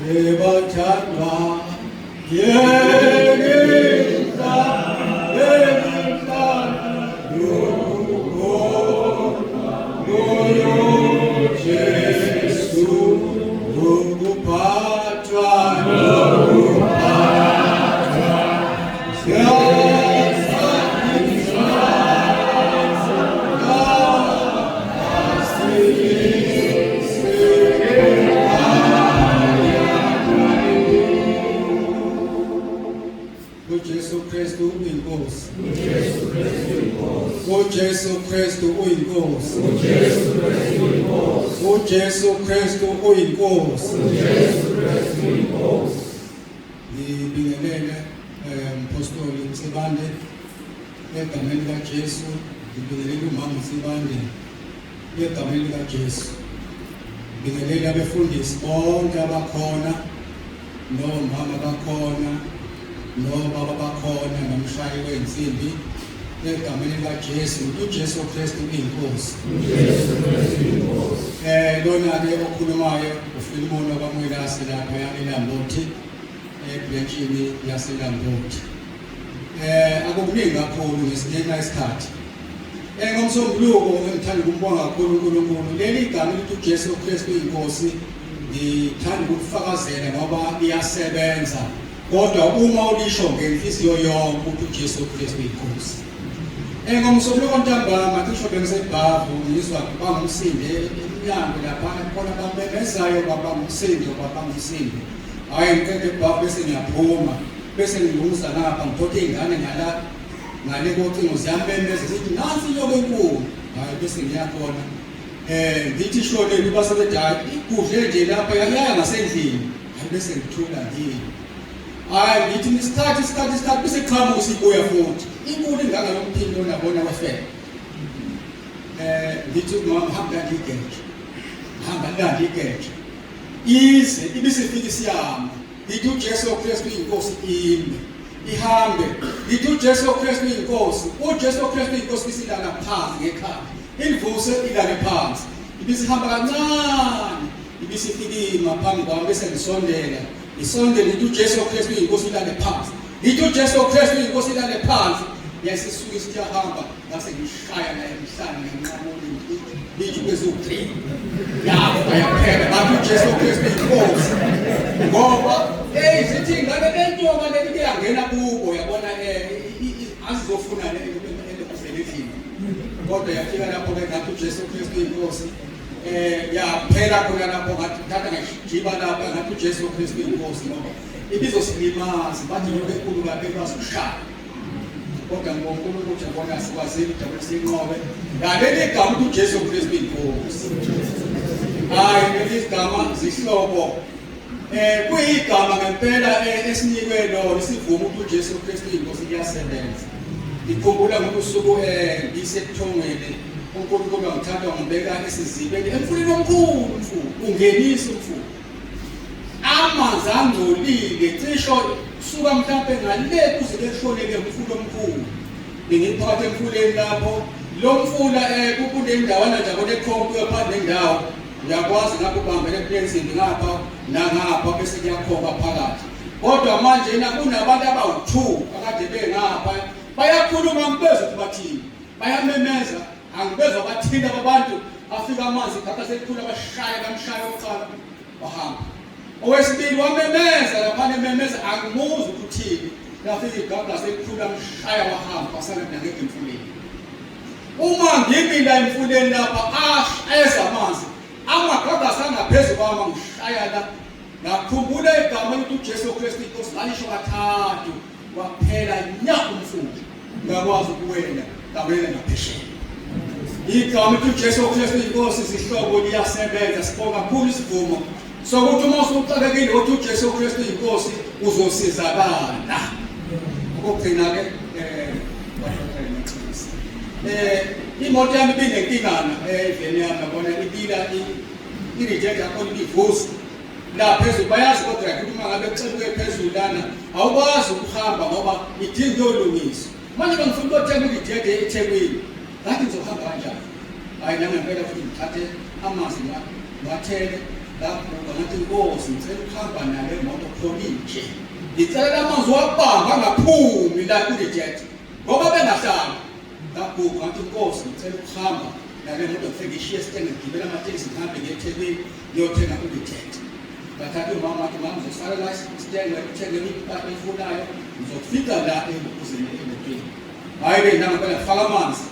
Ebathandwa yengihla yengihla loyo Jesu ukuphathwa uJesu Kristu uyinkosi. uJesu Kristu inkosi. UJesu Kristu uyinkosi. uJesu Kristu inkosi. UJesu Kristu uyinkosi. uJesu Kristu inkosi. Ngibingelele Mpostoli Nsibande egameni likaJesu, ngibingelele umama Nsibande egameni likaJesu. Ngibingelele abefundisi bonke abakhona nomama bakhona nobaba bakhona nomshayi wensimbi egameni likaJesu. UJesu Kristu inkosi. uJesu Kristu inkosi. Lona ke okhulumayo uFilimon kwaMwelase lapha eLambothi ebranchini yaseLambothi. Akukuningi kakhulu ngesinye isikhathi. NgoMsombuluko engithanda ukumbonga kakhulu uNkulunkulu. Leli igama elithi uJesu Kristu inkosi ngithanda ukufakazela ngoba liyasebenza. Kodwa uma ulisho ngenhliziyo yonke ukuthi uJesu Kristu inkosi. NgoMsombuluko ntambama cisho bengisebhavu ngizwa bangumsindo emnyango lapha khona bamemezayo babangumsindo babangumsindo. Hhayi ngiqede ebhavu bese ngiyaphuma bese ngilungisa ngapha ngithothe iy'ngane ngala ngale kocingo ziyamemeza zithi nansi inyoka enkulu. Hhayi bese ngiyakhona ngithi shoneni base bethi hhayi igudle nje lapha yaya ngasendlini. Hhayi bese ngithula ngimi. Hhayi ngithi isikhathi isikhathi isikhathi bese qhamuka isibuya futhi inkulu ingaka lomphini lona bona wefele. Ngithi kumama hamba landa igeja, hamba landa igeja ize ibisifika isiyama. Ngithi uJesu Kristu inkosi ime ihambe. Ngithi uJesu Kristu inkosi, uJesu Kristu inkosi isilala phansi ngekhanda, ilivuse ilale phansi, ibisihamba kancane, ibisifikima phambi kwami bese ngisondela ngisondele. Ngithi uJesu Kristu inkosi ilale phansi. Ngithi uJesu Kristu inkosi ilale phansi. Yayisisuka isithi yahamba, ngase ngishaya naye emhlane ngenqamula lithi kwezu-3 yafa yaphela. Bathi uJesu Kristu inkosi ngoba eyi zithi ingane lentoka leli ke yangena kubo yabona azizofuna endlini kodwa yafika lapho-ke ngathi uJesu Kristu inkosi yaphela khona lapho. Ngathi thatha ngajiba lapha ngathi uJesu Kristu inkosi ngoba ibizosilimaza bathi into enkulu kabi bazoshaya kodwa ngoNkulunkulu ukuthi yabona sikwazile ukuthi sinqobe ngaleli gama ukuthi uJesu Kristu inkosi. Hayi leli gama zihlobo kuyigama ngempela esinikwe lona isivumo ukuthi uJesu Kristu inkosi liyasebenza. Ngikhumbula ngosuku ngisebuthongweni uNkulunkulu wangithatha wangibeka esizibeni emfuleni omkhulu umfula ungenisa umfula amanzi angcolile cisho suka mhlampe ngale kuze kushonele umfula omkhulu. Bengiphakathi emfuleni lapho lo mfula kunendawana nje yabona ekhonke uya phakathi nendawo uyakwazi ngapha ubambele kulensimbi ngapha nangapha bese kuyakhomba phakathi. Kodwa manje na kunabantu abawu-2 akade bengapha bayakhuluma angibezwa ukuthi bathini, bayamemeza angibezwa bathini abantu. Afika amanzi igagasi elikhulu abashaya bamshaya oqala wahamba. Owesibili wamemeza laphana ememeza angimuzwa ukuthi uthini. Lafika igagasi elikhulu amshaya wahamba wasala mina ngedwa emfuleni. Uma ngimi la emfuleni lapha eza amanzi amagagasi angaphezu kwami angishaya la. Ngakhumbula igama elithi uJesu Kristu inkosi ngalisho kathathu waphela nya umfula ngakwazi ukuwela ngawela ngaphesheya. Igama elithi uJesu Kristu inkosi zihlobo liyasebenza. Sibonga kakhulu isivumo sokuthi uma usuxakekile uthi uJesu Kristu inkosi uzosizakala. Okugcina-ke imoto yami ibinenkingana eveni yami yabona ibila i-reject yakhona ibivuza la phezulu. Bayazi kodwa ukuthi uma ngabe kuxebuke phezulu lana awukwazi ukuhamba ngoba idinga ukuyolungiswa. Manje bengifuna ukuyothenga i-reject eThekwini, ngathi ngizohamba kanjani? Hhayi nangempela futhi ngithathe amanzi ngiwathele Ngabuka ngathi Nkosi ngicela ukuhamba nale moto khona inje. Ngicela lamanzi wabamba angaphumi la kule jet. Ngoba bengahlali. Ngabuka ngathi Nkosi ngicela ukuhamba nale moto ngifike ngishiye esitenge ngigibela amatekisi ngihambe ngiye eThekwini ngiyothenga kule jet. Ngathatha umama wathi mama uzosala la isitenge uthenge impahla oyifunayo ngizokufika la embuzeni emotweni. Hhayi-ke nangempela ngifaka amanzi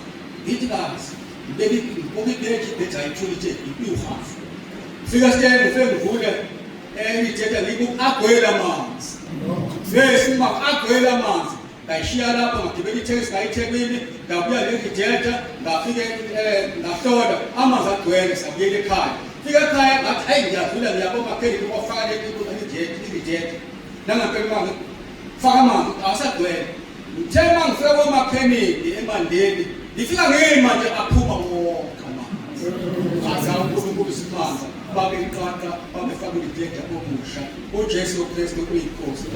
ngithi kazi ngibeke ngibuka ibheji ibheji ayithuli nje iwuhafu. Fika sitenge ngifike ngivule enye ngibuka agcwele amanzi. Yes uma agcwele amanzi ngayishiya lapho ngagibela ithekisi ngaye eThekwini ngabuya nengideda ngafike ngahlola amanzi agcwele sabuyela ekhaya. Fika ekhaya ngathi hayi ngiyadlula ngiyakomakheli ofaka le ireject nangempela uma faka amanzi awasagcwele. Ngithe uma ngifika komakheniki emandeni ngifika ngima nje aphuma wonke amanzi. Aza uNkulunkulu simanga babeqaqa babefaka ulideda omusha. uJesu Kristu uyinkosi.